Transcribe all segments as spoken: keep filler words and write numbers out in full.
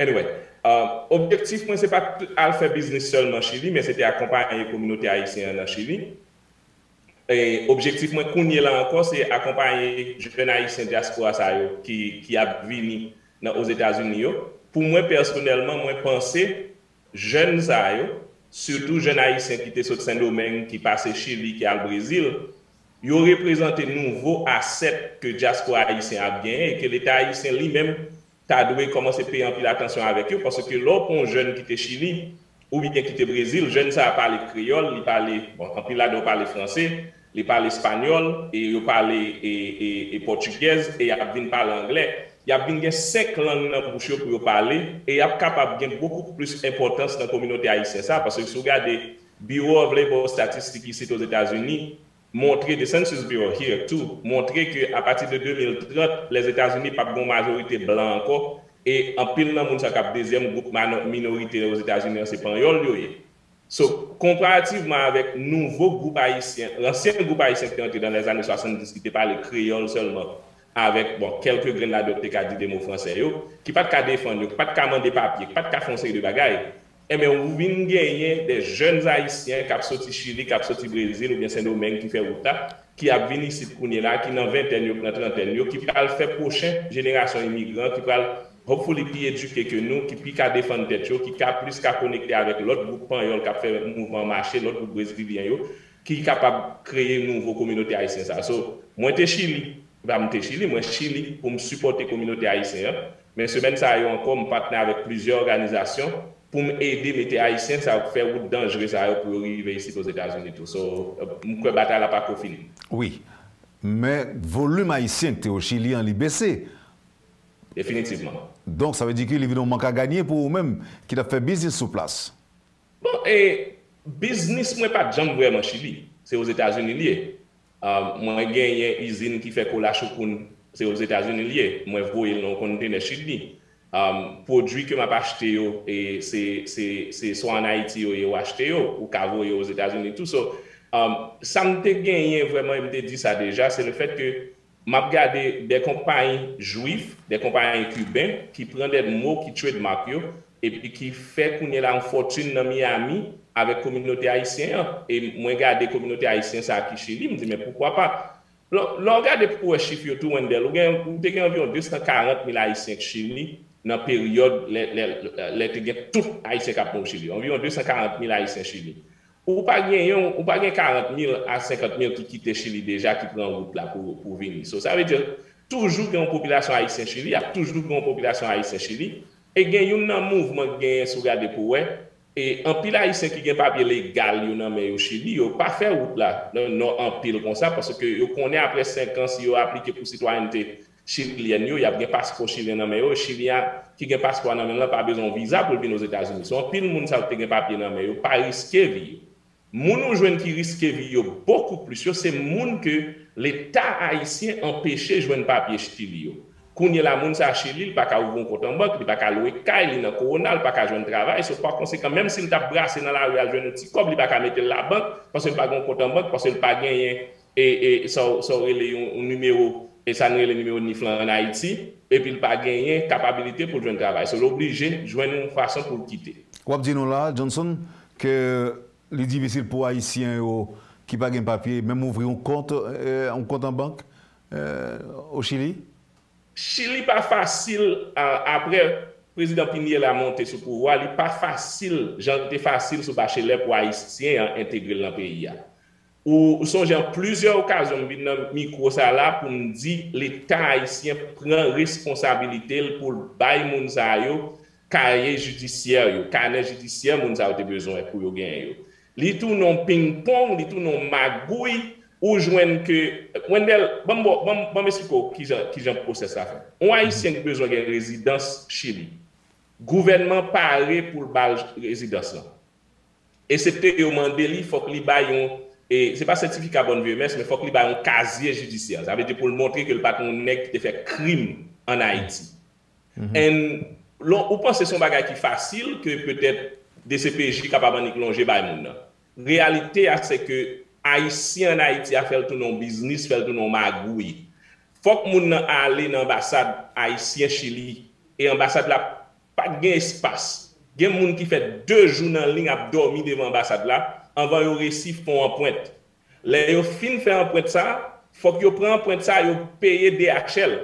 Anyway, uh, objektif mwen se pa t al fè biznis sèlman Chili, men se te akonpaye kominote ayisyen an nan Chili. E objektif mwen kounye la ankò, se akonpaye jèn ayisyen dyaspora sa yo ki, ki ap vini nan Ozetazini yo. Pou mwen pèsonèlman, mwen panse jèn sa yo, sitou jèn ayisyen ki te sot Sendomeng, ki pase Chili, ki al Brezil, yo reprezante nouvo asèt ke dyaspora ayisyen ap genyen e ke Leta ayisyen li menm ta dwe kòmanse peye anpil atansyon avèk yo, paske lè w pran yon jèn ki te Chili, oubyen ki te Brezil, jèn sa a pale kreyòl, li pale, bon, anpil ladan yo pale franse, li pale espanyòl, e yo pale e, e, e pòtigèz, e y ap vin pale anglè. Y ap vin gen senk lang nan bouch yo pou yo pale, e y ap kapab gen bokou plis enpòtans nan kominote ayisyen sa, paske si w gade Bureau of Labor Statistics isit Ozetazini, montre, the Census Bureau here too, montre ke apati de de mil trant, Lèzetazini p ap gen yon majorite blan ankò, e anpil nan moun sa k ap dezyèm gwoup mano- minorite Ozetazini an se panyòl yo ye. So, konparativman avèk nouvo gwoup ayisyen, ansyen gwoup ayisyen ki te antre nan lèzane swasanndis ki te pale kreyòl sèlman, avèk, bon, kèlke grenn ladan yo ki te ka di de mo franse yo, ki pa t ka defann yo, ki pa t ka mande papye, ki pa t ka fè yon seri de bagay, enben, ou vin genyen de jèn ayisyen k ap soti Chili, k ap soti Brezil oubyen Sendomeng ki fè wout la, ki ap vin isit kounye la, ki nan ventèn yo, ki nan trantèn yo, ki pral fè pwochen jenerasyon imigran, ki pral, hopefully, pi edike ke nou, ki pi ka defann tèt yo, ki ka plis ka konekte avèk lòt gwoup panyòl k ap fè mouvman mache, lòt gwoup brezilyen yo, ki kapab kreye nouvo kominote ayisyen sa. So, mwen te Chili, pa m te Chili, mwen Chili pou m sipòte kominote ayisyen an. Men semèn sa yo ankò, m patnè avèk plizyè òganizasyon pou m ede mete ayisyen sa yo k fè wout danjre sa yo pou yo rive isit Ozetazini tou. So, m kwè batay la pako fini. Wi. Men volim ayisyen ki te o Chili an, li bese. Definitivman. Donk, sa vle di ke li vin yon mank a ganye pou ou menm ki t ap fè biznis sou plas. Bon, e biznis mwen pa t janm vrèman Chili. Se Ozetazini l ye. Um, mwen genyen izin ki fè kola choukoun, se Ozetazini l ye. Mwen voye l nan yon kontenè Chili. Um, pwodui ke m ap achte yo, e se, se, se swa ann Ayiti yo ye, yo achte yo, ou ka voye yo Ozetazini tou. So, um, sa m te genyen vrèman, e m te di sa deja, se le fèt ke m ap gade de konpayi jwif, de konpayi kiben ki pran de mo ki trademark yo, epi ki fè kounye la yon fòtin nan Miami avèk kominote ayisyen an. E mwen gade kominote ayisyen sa a ki Chili, m di, men poukwa pa? Lè, lè w gade pou w wè chif yo tou, Wendell, ou gen, ou te gen anviwon de san karant mil ayisyen k Chili nan peryòd lè, lè, lè te gen tout ayisyen k ap mouri Chili. Anviwon de san karant mil ayisyen Chili. Ou pa gen yon, ou pa gen karant mil a senkant mil ki kite Chili deja, ki pran wout la pou, pou vini. So, sa vle di, toujou gen yon popilasyon ayisyen Chili, ap toujou gen yon popilasyon ayisyen Chili. E gen youn nan mouvman ki genyen, si w gade pou w wè, e anpil ayisyen ki gen papye legal yo nan men yo Chili, yo pa fè wout la nan Nò anpil konsa, paske yo konnen apre senk an, si yo aplike pou sitwayènte chilyèn yo, y ap gen paspò chilyen nan men yo. Chilyen ki gen paspò a nan men l lan pa bezwen yon viza pou l vin Ozetazini. So, anpil moun sa yo ki te gen papye nan men yo pa riske vi yo. Moun ou jwenn ki riske vi yo bokou plis yo, se moun ke Leta ayisyen anpeche jwenn papye Chili yo. Kounye la, moun sa a Chili, li pa ka ouvri yon kont an bank, li pa ka lwe kay, li nan kowona, li pa ka jwenn travay. So, pa konsekan, menm si l t ap brase nan lari al jwenn yon ti kòb, li pa ka mete l labank, paske l pa gen yon kont an bank, paske l pa genyen e, e sa w, sa w rele yon, yon nimewo, e sa n rele nimewo nif lan ann Ayiti, epi l pa genyen kapabilite pou l jwenn travay. So, l oblije jwenn yon fason pou l kite. W ap di nou la, Johnson, ke li difisil pou Ayisyen yo ki pa gen papye, menm ouvri yon kont, e, yon kont an bank, e, o Chili? Chili pa fasil, a, apre Prezidan Pinilla monte sou pouvwa, li pa fasil, jan l te fasil sou Bachelet pou Ayisyen an entegre l nan peyi a. Ou, ou sonje an plizyè okazyon m vin nan mikwo sa la pou m di Leta ayisyen pran responsabilite l pou l bay moun sa yo kaye jidisyè yo, kanè jidisyè moun sa yo te bezwen pou yo genyen yo. Li tounen yon pingpong, li tounen yon magouy, ou jwenn ke, Wendell, ban m, ban m, ban m esplike w kijan, kijan pwosès la fèt. Yon Ayisyen ki bezwen gen rezidans Chili, gouvènman pare pou l ba l rezidans lan. Esepte yo mande li, fòk li bay yon, e, se pa sètifika bonne vieillesse, men fòk li bay yon kazye jidisyè. Sa vle di pou l montre ke l pa t yon nèg ki te fè krim ann Ayiti. And lè w panse se yon bagay ki fasil, ke petèt D C P J kapab annik lonje bay moun nan. Reyalite a, se ke Ayisyen ann Ayiti a fè l tounen yon biznis, fè l tounen yon magouy. Fòk moun nan ale nan anbasad ayisyen Chili, e anbasad la pa t gen espas. Gen moun ki fè de jou nan liy ap dòmi devan anbasad la anvan yo resi fè yon anprent. Lè yo fin fè anprent sa, fòk yo pran anprent sa, yo peye D H L,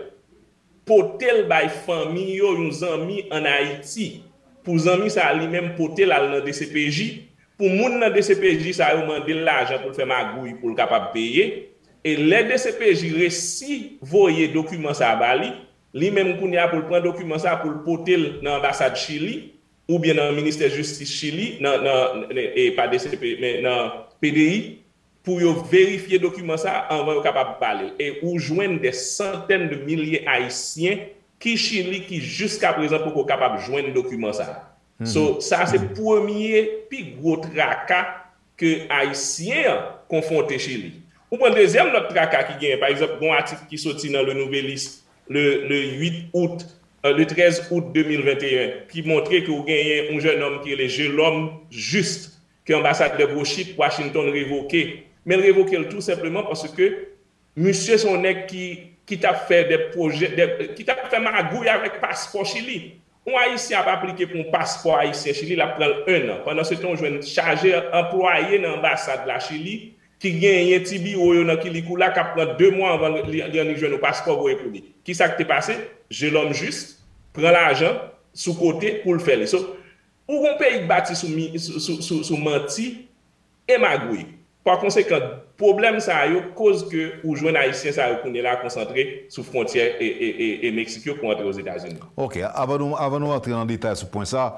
pote l bay fanmi yo, yon zanmi ann Ayiti. Pou zanmi sa a, li menm pote l al nan D C P J. Pou moun nan D C P J sa yo mande l lajan pou l fè magouy pou l kapab peye. E lè D C P J resi voye dokiman sa a ba li, li menm kounye a pou l pran dokiman sa a pou l pote l nan anbasad Chili oubyen nan ministè jistis Chili, nan, nan, e pa D C P, men nan P D I, pou yo verifye dokiman sa a anvan yo kapab ba li l. E ou jwenn dè santèn de milye Ayisyen ki Chili ki jiska prezan poko kapab jwenn dokiman sa a. So, sa se premye pi gwo traka ke Ayisyen an konfwonte Chili. Ou pran dezyèm lòt traka ki genyen, pa egzanp, gen yon atik ki soti nan Le Nouvelliste le, le uit out, euh, le trèz out de mil venteyen, ki montre ke ou genyen yon jèn òm ki rele Jelòm Jis, ke anbasadè Gwochit Washington revoke. Men l revoke l tou senpleman paske misye se yon nèg ki, ki t ap fè de pwojè, de, ki t ap fè magouy avèk paspò Chili. Yon Ayisyen ap aplike pou yon paspò ayisyen Chili, l ap pran l en an. Pandan se tan, ou jwenn chaje anplwaye nan anbasad la Chili ki genyen ti biwo yo nan Kilikoula k ap pran de mwa anvan li, li annik jwenn yon paspò voye pou li. Kisa k te pase? Jelòm Jis pran lajan sou kote pou l fè li. So, ou gon peyi k bati sou, mi- sou, sou, sou, sou manti e magouy. Pa konsekan, pwoblèm sa yo koz ke ou jwenn Ayisyen sa yo kounye la konsantre sou fwontyè e, e, e, e Meksik yo pou antre Ozetazini. Ok, avan nou, avan nou antre nan detay sou pwen sa,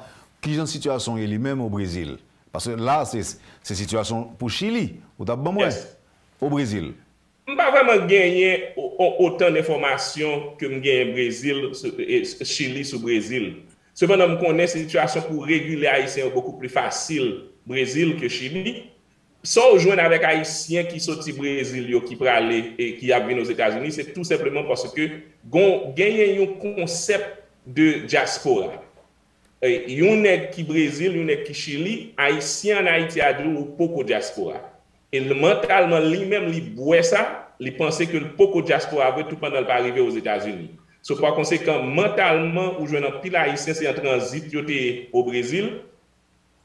kijan sitiyasyon ye li menm o Brezil? Paske la, se, se sitiyasyon pou Chili, ou t ap ban mwen, o Brezil. M pa vrèman genyen o- o- otan enfòmasyon ke m genyen Brezil, sou- e- Chili sou Brezil. Sepandan, m konnen sitiyasyon pou regilye Ayisyen yo bokou pli fasil Brezil ke Chili. Sa w jwenn avèk Ayisyen ki soti Brezil yo, ki prale e ki ap vin Ozetazini, se tou senpleman paske gon- genyen yon konsèp de dyaspora. E, yon nèg ki Brezil, yon nèg ki Chili, Ayisyen ann Ayiti a di w ou poko dyaspora. E l- mantalman, li menm, li bwè sa, li panse ke l poko dyaspora vre tou pandan l pa rive Ozetazini. So, pa konsekan, mantalman, ou jwenn anpil Ayisyen, se an tranzit yo te ye o Brezil,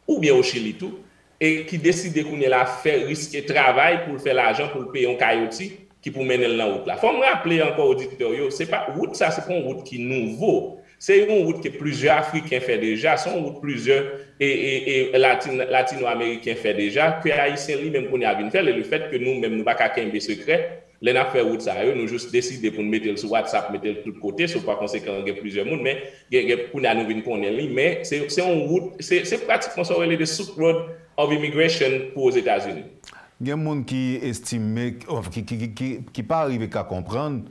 oubyen o Chili tou, e ki deside kounye la fè riske travay pou l fè lajan, pou l peye yon kayoti ki pou mennen l nan wout la. Fò m raple ankò oditè yo, se pa, wout sa, se pa yon wout ki nouvo. Se yon wout ke plizyè Afriken fè deja, se yon wout plizyè e, e, e Latin, Latino-Ameriken fè deja, ke Ayisyen li menm kounye a vin fè l, e lefèt ke nou menm nou pa ka kenbe sekrè, lè n ap fè wout sa yo, nou jis deside pou n mete l sou WhatsApp, mete l tout kote, so pa konsekan gen plizyè moun, men gen, gen, kounye a nou vin konnen li, men se, se yon wout, se, se pratikman sa w rele the Silk Road of Immigration pou Ozetazini. Gen moun ki estime, ki, ki, ki, ki, ki pa rive ka konprann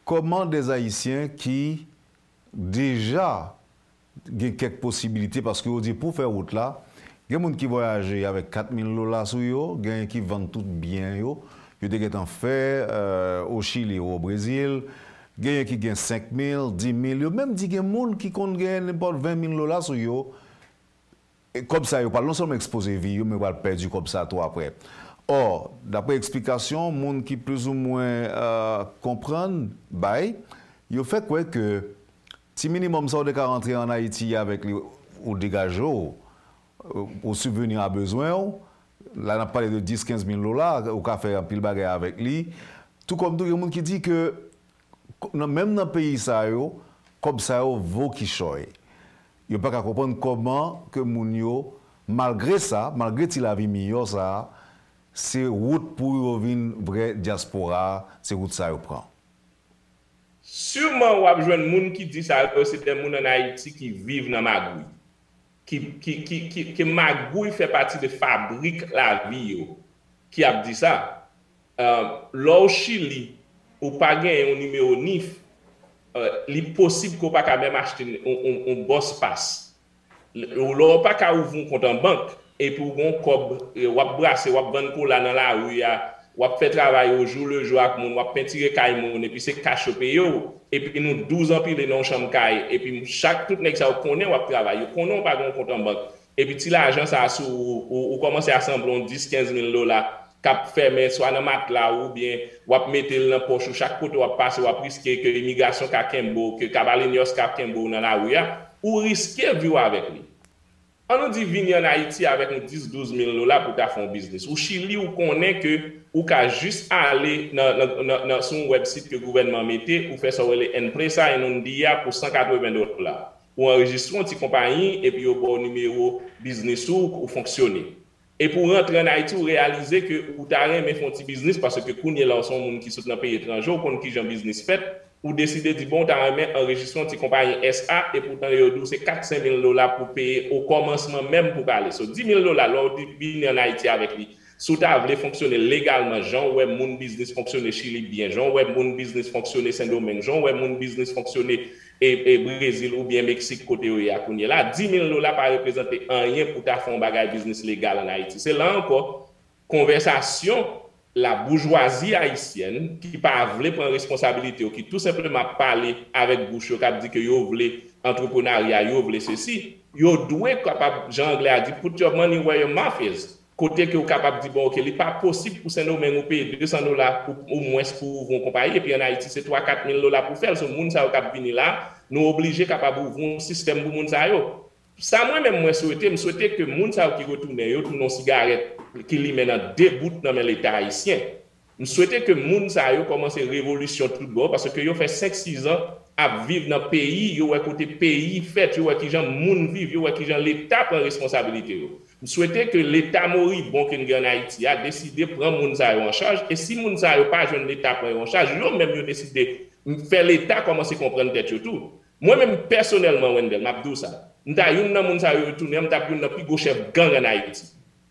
kòman dè Ayisyen ki deja gen kèk posibilite, paske yo di pou fè wout la, gen moun ki vwayaje avèk kat mil dola sou yo, genyen ki vann tout byen yo, yo te gentan fè, euh, o Chili ou o Brezil, genyen ki gen senk mil, dis mil, yo menm di gen moun ki konn genyen nenpòt ven mil dola sou yo, e kòb sa yo pral non sèlman ekspoze vi yo, men yo pral pèdi kòb sa tou apre. Ò, daprè eksplikasyon moun ki plizoumwen, euh, konprann bay, yo fè kwè ke ti minimòm sa w te ka rantre ann Ayiti avèk li, ou degaje w, ou sibveni a bezwen w, la n ap pale de dis, kenz mil dola, ou ka fè anpil bagay avèk li. Tou kòm tou, gen moun ki di ke nan, menm nan peyi sa yo, kòb sa yo vo kichòy. Yo pa ka konprann kòman ke moun yo, malgre sa, malgre ti lavi miyò sa a, se wout pou yo vin vrè dyaspora a, se wout sa yo pran. Siman w ap jwenn moun ki di sa yo, se de moun ann Ayiti ki viv nan magouy. Ki, ki, ki, ki, ke magouy fè pati de fabrik lavi yo, ki ap di sa. Euh, lè w Chili, ou pa genyen yon nimewo nif, euh, li posib ke w pa ka menm achte yon, yon, yon bòs pas. Lè w pa ka ouvri yon kont an bank, epi w gen yon kòb, e, w ap brase, w ap vann kola nan lari a, w ap fè travay o jou le jou ak moun, w ap pentire kay moun, epi se kach yo peye w, epi nou douz anpile nan yon chanm kay, epi chak tout nèg sa yo konnen w ap travay, yo konnen w pa gen yon kont an bank, epi ti lajan sa a sou ou, ou, ou kòmanse a sanble yon dis, kenz mil dola k ap fèmen swa nan matla w oubyen w ap mete l nan pòch ou, chak kote w ap pase, w ap riske ke imigrasyon ka kenbe w, ke Kabalènyòs ka kenbe w nan lari a. ou riske vi w avèk li. An nou di vini ann Ayiti avèk yon dis, douz mil dola pou ta fè yon biznis. Ou Chili, ou konnen ke ou ka jis ale nan, nan, nan, nan, sou yon wèbsit ke gouvènman mete, ou fè sa w rele empresa en un día pou san katreven dola. Ou anrejistre yon ti konpayi, epi yo ba w nimewo biznis ou, ou fonksyone. Epi w rantre ann Ayiti, ou reyalize ke ou ta renmen fè yon ti biznis, paske kounye la, ou se yon moun ki sot nan peyi etranje, ou konn kijan biznis fèt, ou deside di, bon, ou ta renmen anrejistre yon ti konpayi S A, epi w tande yo di w se kat, senk mil dola pou peye o kòmansman menm pou w ka ale. So, dis mil dola, lè w di, vini ann Ayiti avèk li, si w ta vle fonksyone legalman, jan w wè moun biznis fonksyone Chili byen, jan w wè moun biznis fonksyone Sendomeng, jan w wè moun biznis fonksyone e, e Brezil oubyen Meksik kote yo ye a kounye la, dis mil dola pa reprezante anyen pou ta fè yon bagay biznis legal ann Ayiti. Se la ankò, konvèsasyon laboujwazi ayisyèn ki pa vle pran responsabilite yo, ki tou senpleman ap pale avèk bouch yo, k ap di ke yo vle antreprenarya, yo vle sesi, yo dwe kapab, jan anglè a di, put your money where your mouth is. Kote ke ou kapab di, bon, oke, li pa posib pou Sendomeng ou peye de san dola ou, ou mwens pou ouvri yon konpayi, epi ann Ayiti, se twa, kat mil dola pou fè l. So, moun sa yo k ap vini la, nou oblije kapab ouvri yon sistèm pou moun sa yo. Sa mwen menm mwen swete, m swete ke moun sa yo ki retounen yo tounen yon sigarèt ki limen nan de bout nan men Leta ayisyen. M swete ke moun sa yo kòmanse revolisyon tout bò, paske yo fè senk, sis an ap viv nan peyi, yo wè kote peyi fèt, yo wè kijan moun viv, yo wè kijan Leta pran responsabilite yo. M swete ke Leta moribon ke n gen ann Ayiti a deside pran moun sa yo an chaj, e si moun sa yo pa jwenn Leta pran yo an chaj, yo menm yo deside fè Leta kòmanse konprann tèt yo tou. Mwen menm pèsonèlman, Wendell, m ap di w sa, m ta youn nan moun sa yo retounen an, m t ap youn nan pi gwo chèf gang ann Ayiti.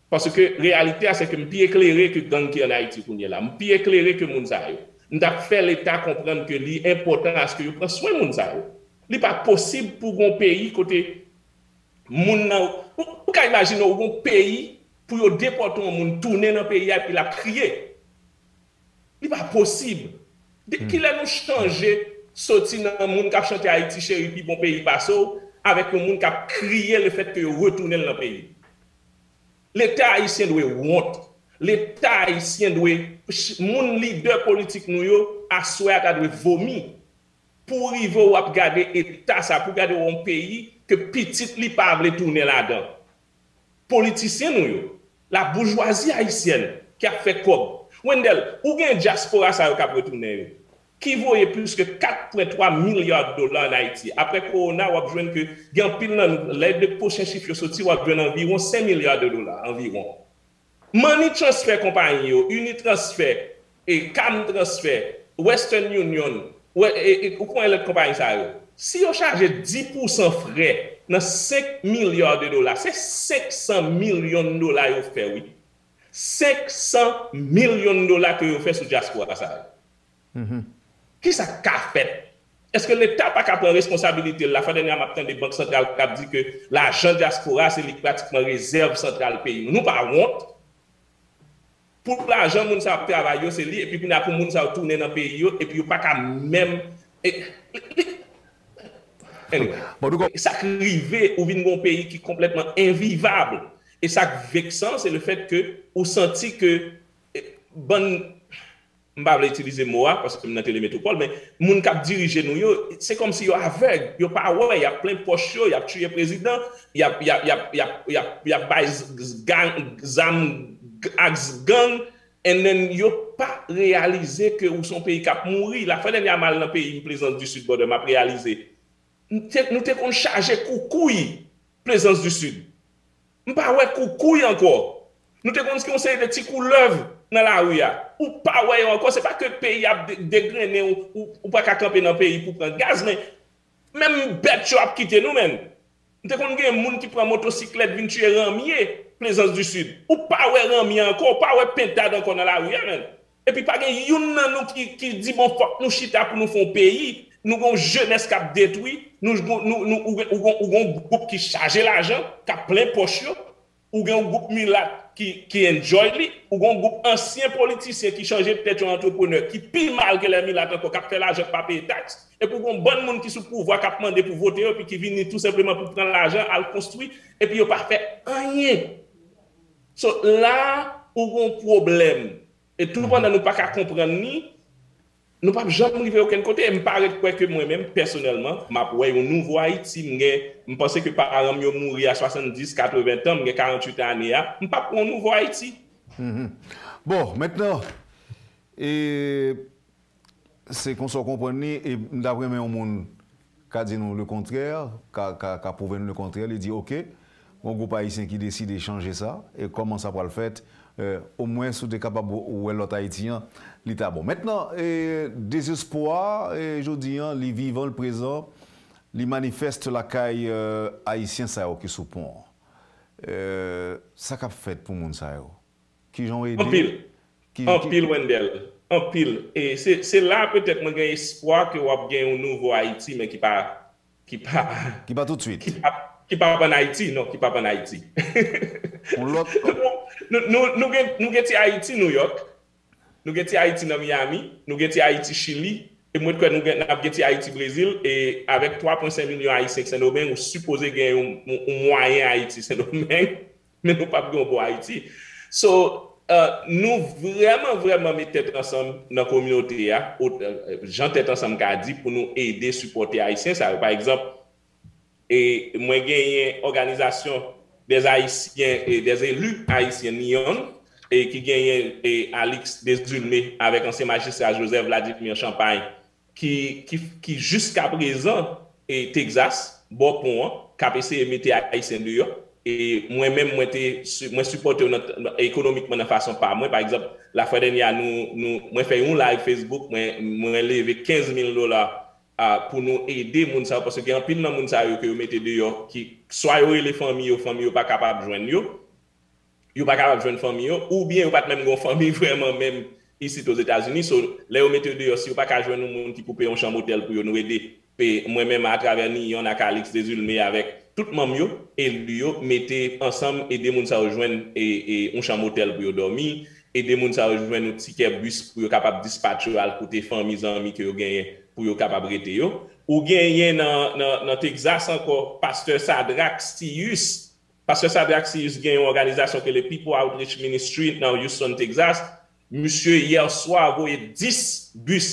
Paske reyalite a, se ke m pi eklere ke gang ki ann Ayiti kounye la. M pi eklere ke moun sa yo. M t ap fè Leta konprann ke li enpòtan aske yo pran swen moun sa yo. Li pa posib pou gon peyi kote moun nan, ou, ou ka imajine w gon peyi pou yo depòte yon moun tounen nan peyi a epi l ap kriye. Li pa posib. De kilè nou chanje soti nan moun k ap chante Ayiti cheri pi bon peyi pase w avèk yon moun k ap kriye lefètke yo retounen l nan peyi l? Leta ayisyen dwe wont. Leta ayisyen dwe, moun lidè politik nou yo, aswè a ta dwe vomi. Pou w rive w ap gade eta sa, pou w gade w yon peyi ke pitit li pa vle tounen ladan. Politisyen nou yo, laboujwazi ayisyèn ki ap fè kòb. Wendell, ou gen dyaspora sa yo k ap retounen yo, ki voye plis ke kat pwen twa milya de dola ann Ayiti. Apre kowona, w ap jwenn ke gen anpil nan nou, lè de pwochen chif yo soti, w ap jwenn anviwon senk milya de dola, anviwon. Money Transfer konpayi yo, Unitransfer, e Cam Transfer, Western Union, we, e, e, ou konnen lòt konpayi sa yo. Si yo chaje dis pousan frè nan senk milya de dola, se senk san milyon dola yo fè, wi. Senk san milyon dola ke yo fè sou dyaspora sa yo. Kisa k ka fèt? Èske Leta pa ka pran responsabilite l? Lafwa dènyè a, m ap tande Bank Santral k ap di ke lajan dyaspora se li k pratikman rezèv santral peyi nou. Nou pa wont? Pou lajan moun sa yo ap travay yo, se li, epi kounye a pou moun sa yo tounen nan peyi yo, epi yo pa ka menm. E, li, anyway. Sa k rive, ou vin gon peyi ki konplètman envivab. E sa k veksan, se lefètke ou santi ke, e, bann, m pa vle itilize mo a, paske m nan Telemetropòl, men moun k ap dirije nou yo, se kòmsi yo avèg, yo pa wè, y ap plen pòch yo, y ap tiye prezidan, y ap, y ap, y ap, y ap, y ap, y ap bay z-, z-, gang, zam g-, ak z-, gang, and then yo pa reyalize ke ou se yon peyi k ap mouri. Lafwa dènyè a m al nan peyi m, Plaisance du Sud, brother, m ap reyalize. M te, nou te konn chaje koukouy Plaisance du Sud. M pa wè koukouy ankò. Nou te konn gen yon seri de ti koulèv nan lari a. Ou pa wè yo ankò. Se pa ke peyi a ap de-, degrennen, ou, ou, ou pa ka kanpe nan peyi pou pran gaz, men menm bèt yo ap kite nou, menn. M te konn gen moun ki pran motosiklèt vin tiye ranmye Plaisance du Sud. Ou pa wè ranmye ankò, ou pa wè pentad ankò nan lari a, menn. Epi pa gen youn nan nou ki, ki di, bon, fòk nou chita pou nou fè yon peyi. Nou gen yon jenès k ap detwi. Nou, nou, nou, ou gen, ou gen, ou gen yon gwoup ki chaje lajan, k ap plen pòch yo. Ou gen yon gwoup milat ki, ki enjoy li. Ou gen yon gwoup ansyen politisyen ki chanje tèt yo an antreprenè, ki pi mal ke lè milat ankò, k ap fè lajan, k pa peye taks. Epi ou gen yon bann moun ki sou pouvwa, k ap mande pou vote yo, epi ki vini tou senpleman pou pran lajan, al konstwi, epi yo pa fè anyen. So, la, ou gen yon pwoblèm. E tou pandan nou pa ka konprann li, Nou p ap janm rive okenn kote. M pa ret kwè ke mwen menm, pèsonèlman, m ap wè yon nouvo Ayiti. M gen, m panse ke paran m yo mouri a swasanndis, katreven tan, m gen karannwit ane a. M p ap wè yon nouvo Ayiti. Bon, mentnan, e, se konsa w konprann li, e m t ap renmen yon moun ka di nou le kontrè, ka, ka, ka pwouve nou le kontrè, li di, oke, gon gwoup ayisyen ki deside chanje sa, e kòman sa pral fèt, e, omwen si w te kapab wè lòt Ayiti an, li ta bon. Mentnan, e, dezespwa, e, jodi an, li vivan, li prezan, li manifès lakay, e, ayisyen sa yo ki sou pon an. E, sa k ap fèt pou moun sa yo? Kijan w ede? Anpil. Ki, anpil, Wendell. Anpil. E se, se la petèt mwen gen espwa ke w ap gen yon nouvo Ayiti, men ki pa, ki pa, ki pa tout suit. Ki pa, ki pa ann Ayiti, non, ki pa ann Ayiti. Yon lòt. Nou, nou, nou, nou gen, nou gen ti Ayiti New York, nou gen ti Ayiti nan Miami, nou gen ti Ayiti Chili, e mwen kwè nou gen, n ap gen ti Ayiti Brezil, e avèk twa pwen senk milyon Ayisyen k Sendomeng, ou sipoze gen yon, yon, yon mwayen Ayiti Sendomeng. Men nou p ap gen yon bon Ayiti. So, uh, nou vrèman, vrèman met tèt ansanm nan kominote a, jan Tèt Ansanm ka di, pou nou ede sipòte Ayisyen sa yo. Pa egzanp, e mwen genyen òganizasyon des Ayisyen, e des élus ayisyen, NION, e ki genyen e Alix Desulmé avèk ansyen majistra Joseph Vladimir Champagne, ki, ki, ki jiska prezan e Texas, bò pon an, k ap eseye mete Ayisyen deyò. E mwen menm, mwen te, mwen sipòte yo nan, ekonomikman nan fason pa mwen. Pa egzanp, lafwa dènyè a, nou, nou, mwen fè yon live Facebook, mwen, mwen leve kenz mil dola a, pou nou ede moun sa yo, paske gen anpil nan moun sa yo ke yo mete deyò, ki swa yo rele fanmi yo, fanmi yo pa kapab jwenn yo, yo pa kapab jwenn fanmi yo, oubyen yo pa t menm gen yon fanmi vrèman menm isit Ozetazini. So, lè yo mete yo deyò, si yo pa ka jwenn yon moun ki pou peye yon chanm otèl pou yo, nou ede. Pe, mwen menm, atravè NION ak Alix Desulmé avèk tout manm yo, eli yo, mete ansanm, ede moun sa yo jwenn e, e, yon chanm otèl pou yo dòmi, ede moun sa yo jwenn yon tikè bis pou yo kapab dispatch yo al kote fanmi, zanmi ke yo genyen pou yo kapab rete yo. Ou genyen nan, nan, nan Texas ankò, pastè Sadrac Cius, Pastè Sadrac Cius gen yon òganizasyon ki rele People Outreach Ministry nan Houston, Texas. Misye, yè swa, voye dis bis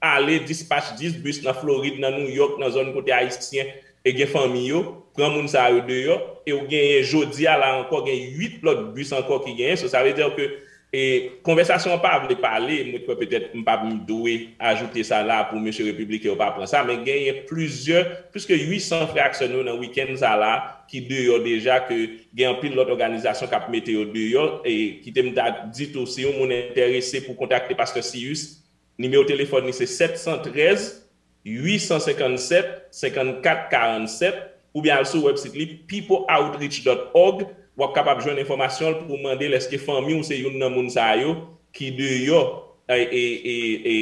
ale, dispatch dis bis nan Florid, nan New York, nan zòn kote Ayisyen e gen fanmi yo, pran moun sa yo deyò, e ou genyen jodi a la ankò, gen uit lòt bis ankò ki genyen. So, sa vle di ke E konvèsasyon an pa vle pale, mwen kwè petèt m pa dwe ajoute sa la pou mesye repibliken yo pa pran sa, men genyen plizyè, plis ke uit san frè ak sè nou nan wikenn sa la ki deyò deja, ke gen anpil lòt òganizasyon k ap mete yo deyò. E kite m ta di tou, si yon moun enterese pou kontakte pastè Cius, nimewo telefòn li se sèt san trèz, uit san senkann sèt, senkannkat karannsèt, oubyen al sou wèbsit li, people outreach dot org, w ap kapab jwenn enfòmasyon l pou w mande l èske fanmi w se youn nan moun sa yo ki deyò, e, e, e, e,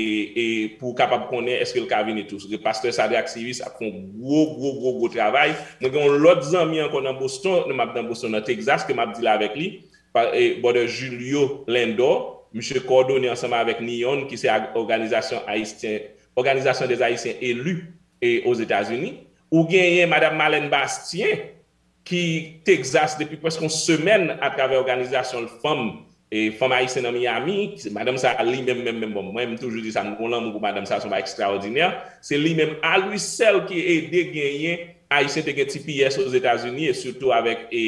e pou w kapab konnen èske l ka vini tou. Pastè Sadrac Cius ap fè yon gwo, gwo, gwo, gwo travay. Mwen gen yon lòt zanmi ankò nan Boston, m ap nan Boston, nan Texas, ke m ap dil avèk li, pa, e, Brother Julio Lindor, misye kowòdone ansanm avèk NION, ki se òganizasyon ayisyen, Organisation des Haïtiens élus e Ozetazini. Ou genyen Madanm Marlène Bastien, ki Texas depi prèske yon semèn atravè òganizasyon l fanm, e, Fanm Ayisyen nan Miami. Madanm sa a, li menm, menm, menm, bon, mwen, m toujou di sa, m gon lanmou pou madanm sa a, se yon bagay ekstraòdinè. Se li menm, a lui seul, ki ede genyen Ayisyen te gen T P S Ozetazini, e sitou avèk, e,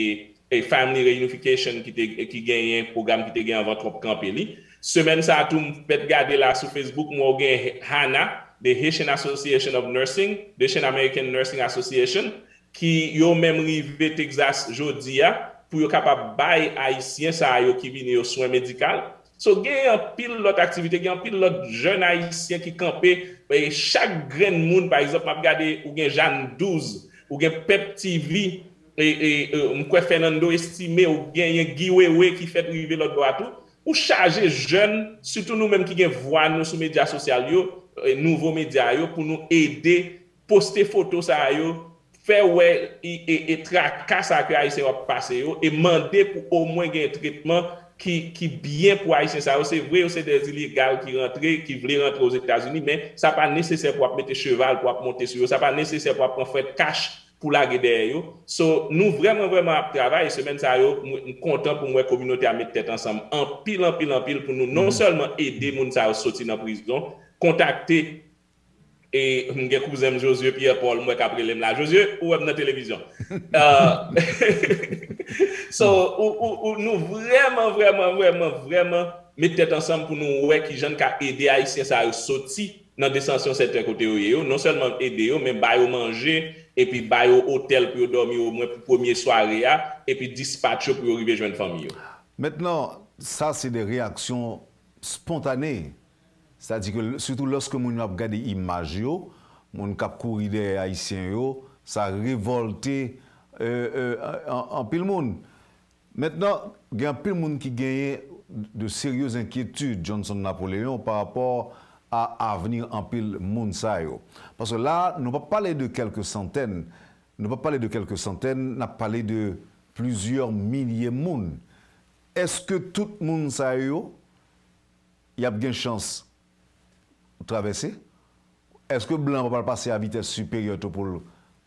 e Family Reunification ki te, ki genyen pwogram ki te gen anvan Trump kanpe li. Semèn sa a tou, m fèk gade la sou Facebook, m wè w gen Hana, the Haitian Association of Nursing, the Haitian American Nursing Association, ki yo menm rive Texas jodi a pou yo kapab bay Ayisyen sa yo ki vini yo swen medikal. So, gen anpil lòt aktivite, gen anpil lòt jèn Ayisyen ki kanpe. E chak grenn moun, pa egzanp, m ap gade, ou gen Jeanne Douze, ou gen Pep T V, e, e, e, m kwè Fernando Estimé, ou genyen Guy Wewe ki fèk rive lòt bò a tou. Ou chaje jèn, sitou nou menm ki gen vwa nou sou medya sosyal yo, e, nouvo medya yo, pou nou ede poste foto sa yo, fè wè e, e, e traka sa ke Ayisyen yo ap pase yo, e mande pou omwen gen tretman ki, ki byen pou Ayisyen sa yo. Se vre, yo se de ilegal ki rantre, ki vle rantre Ozetazini, men sa pa nesesè pou ap mete cheval, pou ap monte sou yo. Sa pa nesesè pou ap pran frèt kach pou lage dèyè yo. So, nou vrèman, vrèman ap travay. Semèn sa yo, m, m kontan pou m wè kominote a met tèt ansanm anpil, anpil, anpil pou nou non sèlman ede moun sa yo soti nan prizon, kontakte, e m gen kouzen m Josué Pierre Paul, m wè k ap rele m la. Josué, ou wè m nan televizyon. Euh, so, ou, ou, ou, nou vrèman, vrèman, vrèman, vrèman met tèt ansanm pou nou wè kijan n ka ede Ayisyen sa yo soti nan desansiyon sèten kote yo ye yo, non sèlman ede yo, men ba yo manje, epi ba yo otèl pou yo dòmi omwen pou premye sware a, epi dispatch yo pou yo rive jwenn fanmi yo. Mentnan, sa se de reyaksyon spontane. Sètadi ke sitou lòske moun yo ap gade imaj yo, moun k ap kouri dèyè Ayisyen yo, sa revòlte euh, euh, an- anpil moun. Mentnan, gen anpil moun ki genyen de serye enkyetid, Johnson Napoléon, pa rapò a avni anpil moun sa yo. Paske la, nou p ap pale de kèlke santèn, nou p ap pale de kèlke santèn, n ap pale de plizyè milye moun. Èske tout moun sa yo, y ap gen chans travèse? Èske blan an pa pral pase a vitès siperyè tou pou l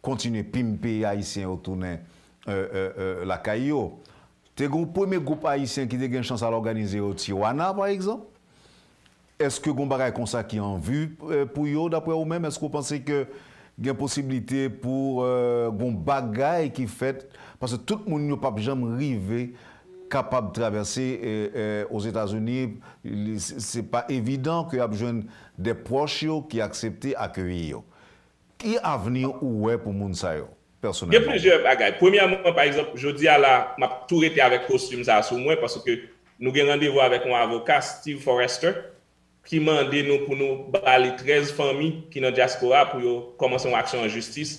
kontinye pimpe Ayisyen yo tounen euh, euh, euh, lakay yo? Te gen yon premye gwoup Ayisyen ki te gen chans al òganize yo Tijuana, pa egzanp. Èske gen yon bagay konsa ki an vi euh, pou yo, daprè ou menm? Èske w panse ke gen posiblite pou euh, gen yon bagay ki fèt? Paske tout moun yo p ap janm rive kapab travèse euh, euh, Ozetazini. Li- Se se pa evidan ke y ap jwenn de pwòch yo ki aksepte akeyi yo. Ki avni ou wè pou moun sa yo, Gen pèsonèlman? plizyè bagay. Premyèman, pa egzanp, jodi a la, m ap tou rete avèk kostim sa a sou mwen, paske nou gen randevou avèk yon avoka, Steve Forrester, ki mande nou pou nou ba li trèz fanmi ki nan dyaspora pou yo kòmanse yon aksyon an jistis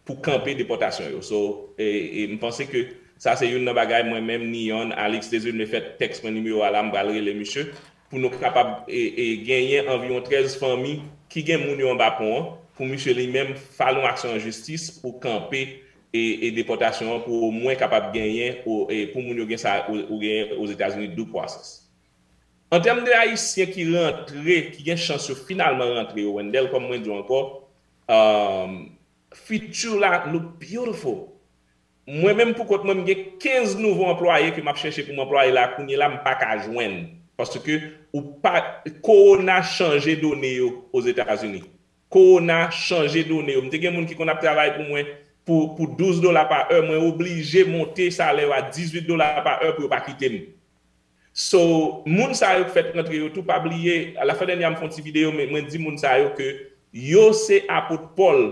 pou kanpe depòtasyon yo. So, e, e m panse ke sa se youn nan bagay mwen menm, Niyon, Alix Désiré, m fè tèks mwen nimewo a la, m pral rele misye, pou nou kapab e, e, genyen anviwon trèz fanmi ki gen moun yo anba pon an, pou misye li menm file yon aksyon an jistis pou kanpe e, e depòtasyon an, pou omwen kapab genyen, o, e, pou moun yo gen sa, ou, ou genyen Ozetazini due process. An tèm de Ayisyen ki rantre, ki gen chans yo finalman rantre yo, Wendell, kòm mwen di w ankò, um, future la look beautiful. Mwen menm pou kont mwen, m gen kenz nouvo anplwaye ke m ap chèche pou m anplwaye la, kounye la, m pa ka jwenn. Paske ou pa, kowona chanje done yo Ozetazini. Kowona chanje done yo. M te gen moun ki konn ap travay pou mwen pou, pou douz dola pa è, mwen oblije monte salè yo a dizuit dola pa è pou yo pa kite m. So, moun sa yo k fèt rantre yo tou, pa bliye, lafwa dènyè a m fè yon ti videyo, men mwen di moun sa yo ke yo se apot Pòl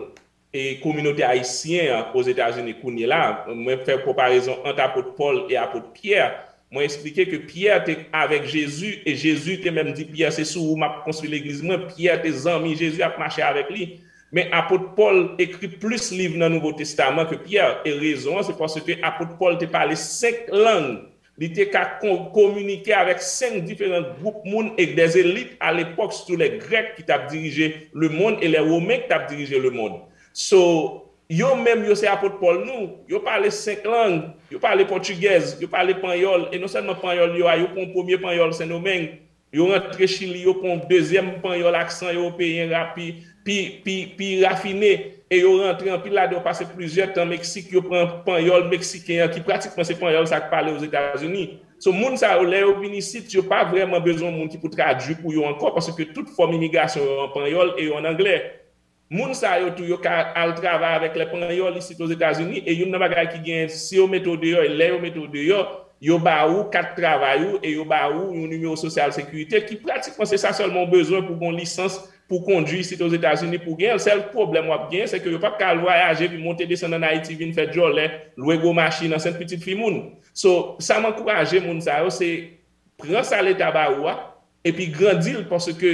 e kominote ayisyen an Ozetazini kounye la. Mwen fè konparezon ant apot Pòl e apot Pyè. Mwen eksplike ke Pyè te avèk Jezi e Jezi te menm di Pyè, se sou ou m ap konstwi legliz mwen. Pyè te zanmi Jezi, ap mache avèk li. Men apot Pòl ekri plis liv nan Nouvo Testaman ke Pyè. E rezon an, se paske apot Pòl te pale senk lang. Li te ka kominike avèk senk diferan gwoup moun e dèzelit alepòk, sitou lè Grèk ki t ap dirije lemonn e lè Women ki t ap dirije lemonn. So, yo menm, yo se apot Pòl nou. Yo pale senk lang. Yo pale pòtigèz, yo pale panyòl. E non sèlman panyòl yo a, yo pran premye panyòl Sendomeng. Yo rantre Chili, yo pran dezyèm panyòl aksan ewopeyen rapi, pi, pi, pi rafine. E yo rantre anpil ladan yo pase plizyè tan Meksik, yo pran panyòl meksiken an, ki pratikman se panyòl sa k pale Ozetazini. So, moun sa yo, lè yo vin isit, yo pa vrèman bezwen moun ki pou tradui pou yo ankò, paske tout fòm imigrasyon yo an panyòl e yo an anglè. Moun sa yo tou, yo ka al travay avèk lè panyòl isit Ozetazini, e youn nan bagay ki genyen, si yo mete w deyò, e lè yo mete w deyò, yo ba ou kat travay ou, e yo ba ou yon nimewo sosyal sekirite, ki pratikman se sa sèlman w bezwen pou gon lisans pou kondwi isit Ozetazini pou genyen l. Sèl pwoblèm w ap genyen, se ke yo p ap ka al vwayaje, vin monte desann ann Ayiti, vin fè djòlè, lwe gwo machin, ansent pitit fi moun. So, sa m ankouraje moun sa yo, se pran sa Leta ba ou a, epi grandi l, paske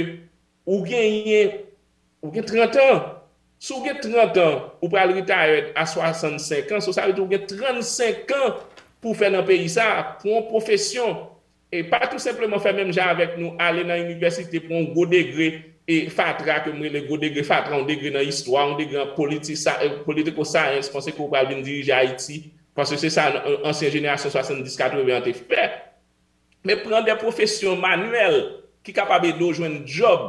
ou genyen, ou gen trant an. Si w gen trant an, ou pral retired a swasannsenk an, so sa vle di ou gen trannsenk an pou w fè nan peyi sa a, pran yon pwofesyon. E pa tou senpleman fè menm jan avèk nou, ale nan inivèsite, pran yon gwo degre, e fatra, ke m rele gwo degre fatra, yon degre nan istwa, yon degre an politi-, sa-, e, political science, panse ke w pral vin dirije Ayiti, paske se sa an-, ansyen jenerasyon swasanndis katreven an te fè. Men pran de pwofesyon manyèl ki kapab ede w jwenn djòb.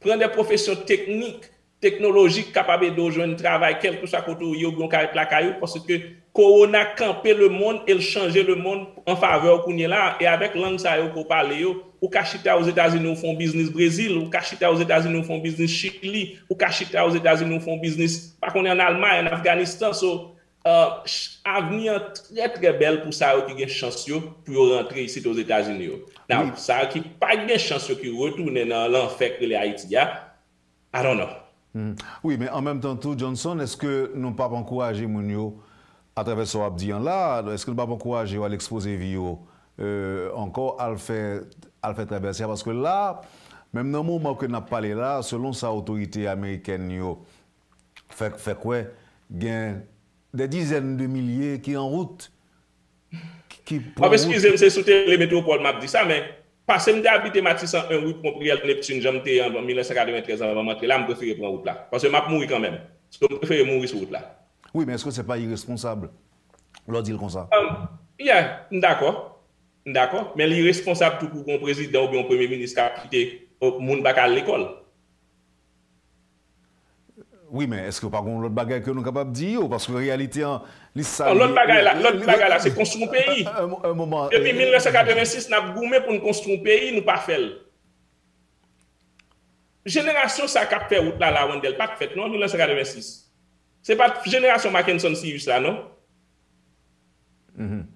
Pran de pwofesyon teknik, teknolojik kapab ede w jwenn travay kèlkeswa kote w ye oubyen w ka ret lakay ou, paske kowona kanpe lemonn e l chanje lemonn an favè w kounye la a. E avèk lang sa yo ke w pale yo, ou ka chita Ozetazini, ou fè yon biznis Brezil, ou ka chita Ozetazini, ou fè yon biznis Chili, ou ka chita Ozetazini, ou fè yon biznis, pa konnen, ann Almay, ann Afganistan. So, avni an trè, trè bèl pou sa yo ki gen chans yo pou yo rantre isit Ozetazini yo. Now, sa yo ki pa gen chans yo, ki retounen nan lanfè k rele Ayiti a, I don't know. Wi, men an menm tan tou, Johnson, èske nou p ap ankouraje moun yo, atravè sa w ap di an la, èske nou p ap ankouraje yo al ekspoze vi yo ankò, al fè, al fè travèse a? Paske la, menm nan moman ke n ap pale la, selon sa otorite amerikèn yo fè, fè kwè, gen dè dizèn de milye ki an wout, ki pran wout. W ap eskize m, se sou Tele Metropole m ap di sa, men pase m te abite Matisan en, ri Pon Priyèl Neptune, jan m te ye an mil nèf san katreventrèz anvan m antre la, m prefere pran wout la. Paske m ap mouri kanmenm. So, m prefere mouri sou wout la. Wi, men èske se pa iresponsab lè w di l konsa? Yeah, m dakò. M dakò. Men li iresponsab tou pou gen yon prezidan oubyen yon premye minis k ap kite moun pa ka al lekòl. Wi, men èske pa gen yon lòt bagay ke nou kapab di yo? Paske reyalite an, li sa li ye. Lòt bagay la, lòt bagay la, se konstwi yon peyi. Depi mil nèf san katrevensis, n ap goumen pou n konstwi yon peyi, nou pa fè l. Jenerasyon sa k ap fè wout la, la, Wendell, pa t fèt non, an mil nèf san katrevensis. Se pa t jenerasyon Mackenson Cius la, non.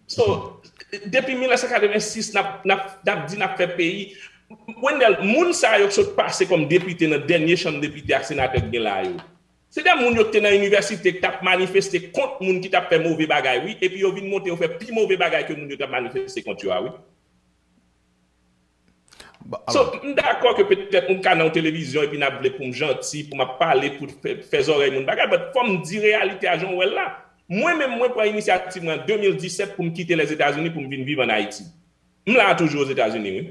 So, depi mil nèf san katrevensis, n ap, n ap, n ap di n ap fè peyi. Wendell, moun sa yo k sot pase kòm depite nan dènye chanm depite ak senatè k gen la yo, se de moun yo k te nan inivèsite k t ap manifeste kont moun ki t ap fè move bagay, wi, epi yo vin monte, yo fè pi move bagay ke moun yo t ap manifeste kont yo a, wi. So, m dakò ke petèt m ka nan yon televizyon epi n ap vle pou m janti, pou m ap pale, pou fè, fè zòrèy moun bagay, but fò m di reyalite a jan w wè l la. Mwen menm, mwen pran inisyativ mwen an de mil disèt pou m kite Lèzetazini pou m vin viv ann Ayiti. M la a toujou Ozetazini, wi.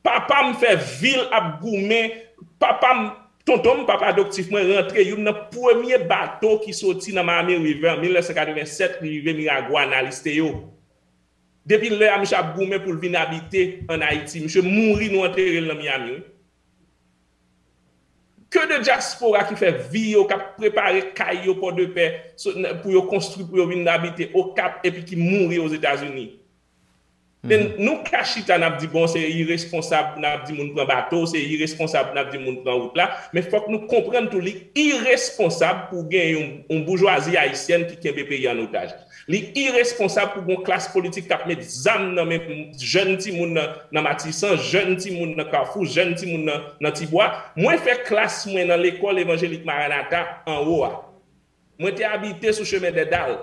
Papa m fè vi l ap goumen, papa m, tonton m, papa adoptif mwen, rantre youn nan premye bato ki soti nan Miami River an mil nèf san katrevennsèt, li rive Miragwàn, Alisteo. Depi lè a, misye ap goumen pou l vin abite ann Ayiti. Misye mouri, nou antere l nan Miami, wi. Ke de dyaspora ki fè vi yo, k ap prepare kay yo Pòdepè, pou yo konstwi, pou yo vin abite Okap, epi ki mouri Ozetazini. Men nou ka chita, n ap di, bon, se iresponsab pou n ap di moun pran bato, se iresponsab pou n ap di moun pran wout la, men fòk nou konprann tou, li iresponsab pou gen yon, yon boujwazi ayisyèn ki kenbe peyi an otaj. Li iresponsab pou gon klas politik k ap met zam nan men jèn timoun nan, nan Matisan, jèn timoun nan Kafou, jèn timoun nan, nan Tibwa. Mwen fè klas mwen nan lekòl evanjelik Maranata anwo a. Mwen te abite sou chemen Dèdal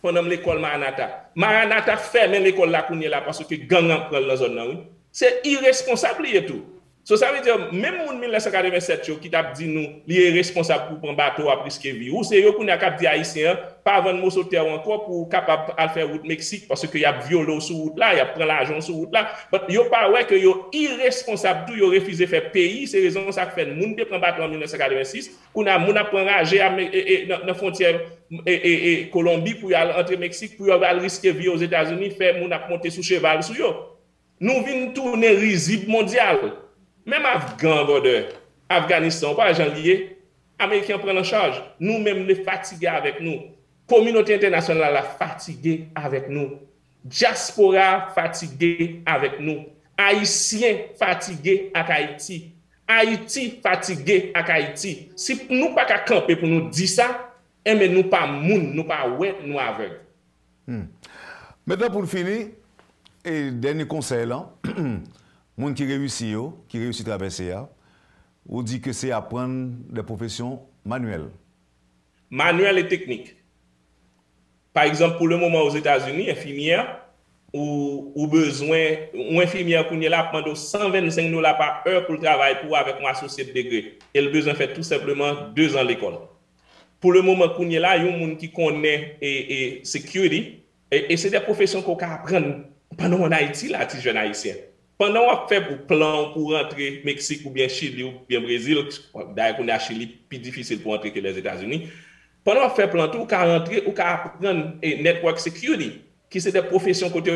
pandan m lekòl Maranata. Maranata fèmen lekòl la kounye la paske gang ap pran l nan zòn nan, wi. Se iresponsab li ye tou. So, sa vle di, menm moun mil nèf san katrevennsèt yo ki t ap di nou li iresponsab pou pran bato, w ap riske vi ou, se yo kounye a k ap di Ayisyen an pa vann moso tè w ankò pou w kapab al fè wout Meksik, paske y ap vyole w sou wout la, y ap pran lajan w sou wout la. But yo pa wè ke yo iresponsab tou, yo refize fè peyi, se rezon sa k fè moun te pran bato an mil nèf san katrevensis, kounye a moun ap pran raje nan fwontyè Kolonbi pou y al antre Meksik, pou yo al riske vi yo Ozetazini, fè moun ap monte sou cheval sou yo. Nou vin tounen rizib mondyal. Menm Afgan, brother, Afganistan, ou pa wè jan l ye? Ameriken an pran l an chaj. Nou menm, nou fatige avèk nou. Kominote entènasyonal la fatige avèk nou. Dyaspora a fatige avèk nou. Ayisyen fatige ak Ayiti. Ayiti fatige ak Ayiti. Si nou pa ka kanpe pou nou di sa, enben nou pa moun, nou pa wè, nou avèg. Mentnan pou n fini, e dènye konsèy lan, moun ki reyisi yo, ki reyisi travèse a, ou di ke se aprann de pwofesyon manyèl. Manyèl e teknik. Pa egzanp, pou lemoman Ozetazini, enfimyè, ou, ou bezwen, yon enfimyè kounye la ap mande w san vennsenk dola pa è pou l travay pou w avèk yon associate degree. E l bezwen fè tou senpleman dezan lekòl. Pou lemoman kounye la, yon moun ki konnen e, e security, e, e se de pwofesyon ke w ka aprann pandan w ann Ayiti la, ti jèn ayisyen. Pandan w ap fè plan w pou w rantre Meksik oubyen Chili oubyen Brezil, dayè kounye a Chili pi difisil pou w antre ke Lèzetazini, pandan w ap fè plan tou, ou ka rantre, ou ka aprann e, network security, ki se de pwofesyon kote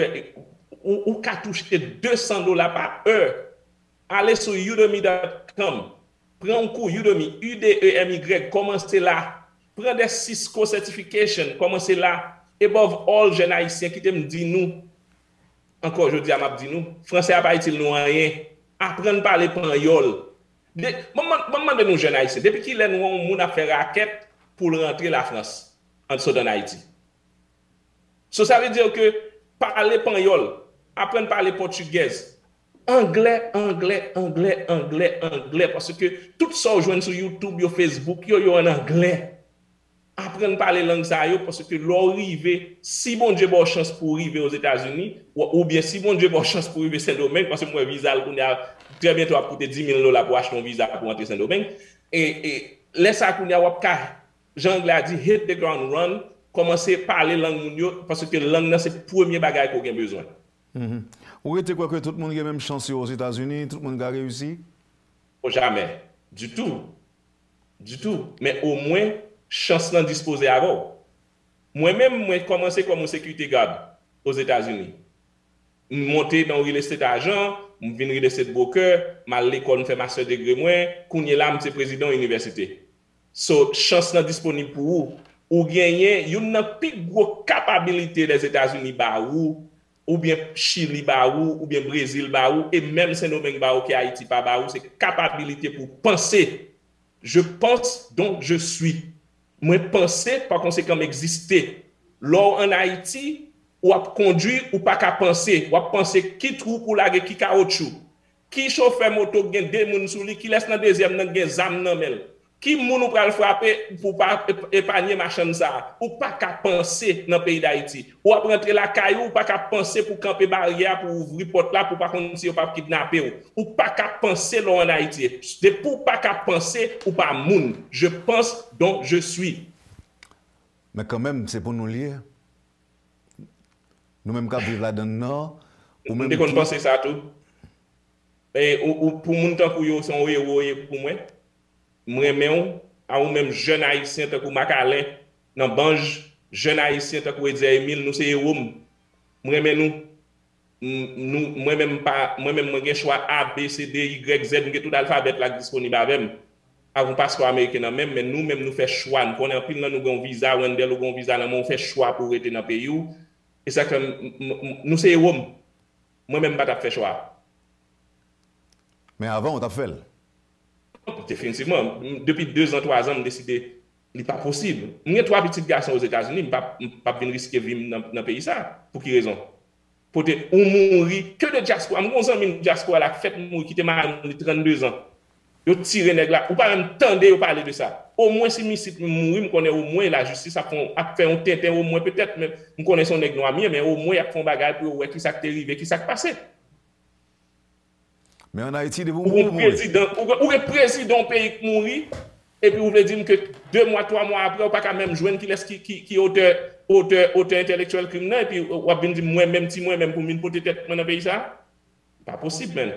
ou, ou ka touche de san dola pa è. Ale sou udemy dot com. Pran yon kou Udemy, U D E M Y, kòmanse la. Pran de Cisco certification, kòmanse la. Above all, jèn ayisyen, kite m di nou ankò, jodi a m ap di nou, franse a pa itil nou anyen. Aprann pale panyòl. Ban m mande nou jèn ayisyen, depi kilè nou wè yon moun ap fè rakèt pou l rantre Lafrans an sot ann Ayiti? So, sa vle di ke pale panyòl, aprann pale pòtigèz, anglè, anglè, anglè, anglè, anglè, paske tout sa w jwenn sou YouTube yo, Facebook yo, yo ann anglè. Aprann pale lang sa yo, paske lè w rive, si Bondye ba w chans pou w rive Ozetazini, oubyen si Bondye ba w chans pou w rive Sendomeng, paske m wè viza l kounye a, trè byento ap koute dis mil dola pou achte yon viza pou antre Sendomeng. E, e lè sa kounye a, w ap ka, jan anglè a di, hit the ground run, kòmanse pale lang moun yo, paske lang nan se premye bagay ke w gen bezwen. Ou rete kwè ke tout moun gen menm chans yo Ozetazini, tout moun ka reyisi? O jamè. Ditou. Ditou. Men omwen, chans lan dispoze avè w. Mwen menm, mwen kòmanse kòm yon security guard Ozetazini. M monte nan real estate agent, m vin real estate broker, m al lekòl, m fè master degree mwen, kounye la m se prezidan yon inivèsite. So, chans lan disponib pou ou. Ou genyen youn nan pi gwo kapabilite Lèzetazini ba ou, oubyen Chili ba ou, oubyen Brezil ba ou, e menm Sendomeng ba ou ke Ayiti pa ba ou, se kapabilite pou w panse. Je pense, donc je suis. Mwen panse, pa konsekan m egziste. Lè w ann Ayiti, w ap kondwi, ou pa ka panse. W ap panse ki twou pou w lage, ki kawotchou. Ki chofè moto k gen de moun sou li, kilès nan dezyèm nan k gen zam nan men l? Ki moun ou pral frape pou w pa ep- epanye machann sa a? Ou pa ka panse nan peyi Dayiti. W ap rantre lakay ou, ou pa ka panse pou kanpe baryè a, pou ouvri pòt la, pou w pa konn si yo p ap kidnape w. Ou pa ka panse lè w ann Ayiti. Depi w pa ka panse, ou pa moun. Je pense, donc je suis. Men kanmenm, se pou nou l ye. Nou menm k ap viv ladann nan, ou M menm te konn ki panse sa tou. E, ou, ou, pou moun tankou yo, se yon ewo w ye pou mwen. M renmen w, a ou menm jèn ayisyen tankou Macalin, nan Banj, jèn ayisyen tankou Etzer Emile, nou se ewo m. M renmen nou. M, nou, mwen menm m pa, mwen menm mwen gen chwa A, B, C, D, Y, Z, m gen tout alfabèt la k disponib avè m. Avè yon paspò ameriken nan men m, men nou menm nou fè chwa. M konnen anpil nan nou gen yon viza, Wendell ou gen yon viza nan men w, ou fè chwa pou w rete nan peyi w. E sa k fè m, m, m, m, nou se ewo m. Mwen menm m pa t ap fè chwa a. Men avan, ou t ap fè l. Definitivman. M- Depi dezan, twazan, m deside li pa posib. M gen twa pitit gason Ozetazini, m p ap m p ap vin riske vi m nan, nan peyi sa. Pou ki rezon? Pote ou mouri, ke de dyaspora. M gen yon zanmi m dyaspora la k fèk mouri, kite mari m li tranndezan. Yo tire nèg la, ou pa menm tande yo pale de sa. Omwen si m isit m mouri, m konnen omwen lajistis ap fè yon, ap fè yon tenten omwen petèt, men m konnen se yon nèg nwa m ye, men omwen y ap fè yon bagay pou yo wè kisa k te rive, kisa k pase. Men ann Ayiti, depi w Ou gen mouri, ou mouri. prezidan, ou gen, ou gen prezidan yon peyi k mouri, epi ou vle di m ke de mwa, twa mwa apre, ou pa ka menm jwenn kilès ki, ki, ki otè, otè, otè entèlektyèl krim nan, epi w ap vin di m mwen menm, ti mwen menm pou m vin pote tèt mwen nan peyi sa? Pa posib, menn.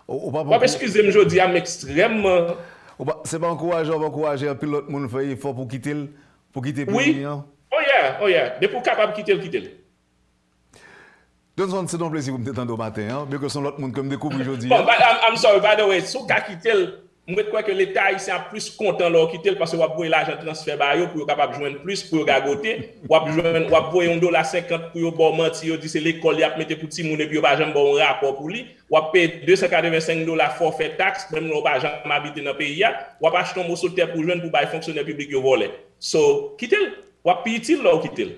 Ou, ou pa W ap eskize m jodi a, m ekstrèmman ou pa, se pa ankouraje, w ap ankouraje anpil lòt moun fè efò pou kite l, pou kite Wi. peyi an. Oh yeah, oh yeah. Depi w kapab kite l, kite l. Johnson, se yon plezi pou m te tande w maten an, byenke se yon lòt moun ke m dekouvri jodi Bon, a. but I'm, I'm sorry, by the way, si w ka kite l, m ret kwè ke Leta ayisyen ap plis kontan lè w kite l, paske w ap voye lajan transfè ba yo pou yo kapab jwenn plis, pou yo gagote. W ap jwenn, w ap voye yon dola senkant pou yo ba w manti, yo di se lekòl y ap mete pou timoun, epi yo pa janm ba w yon rapò pou li. W ap peye de san katrevensenk dola fòfè taks, menm lè w pa janm abite nan peyi a. W ap achte yon moso tè pou jwenn pou bay fonksyonè piblik yo vòlè. So, kite l. W ap pi itil lè w kite l.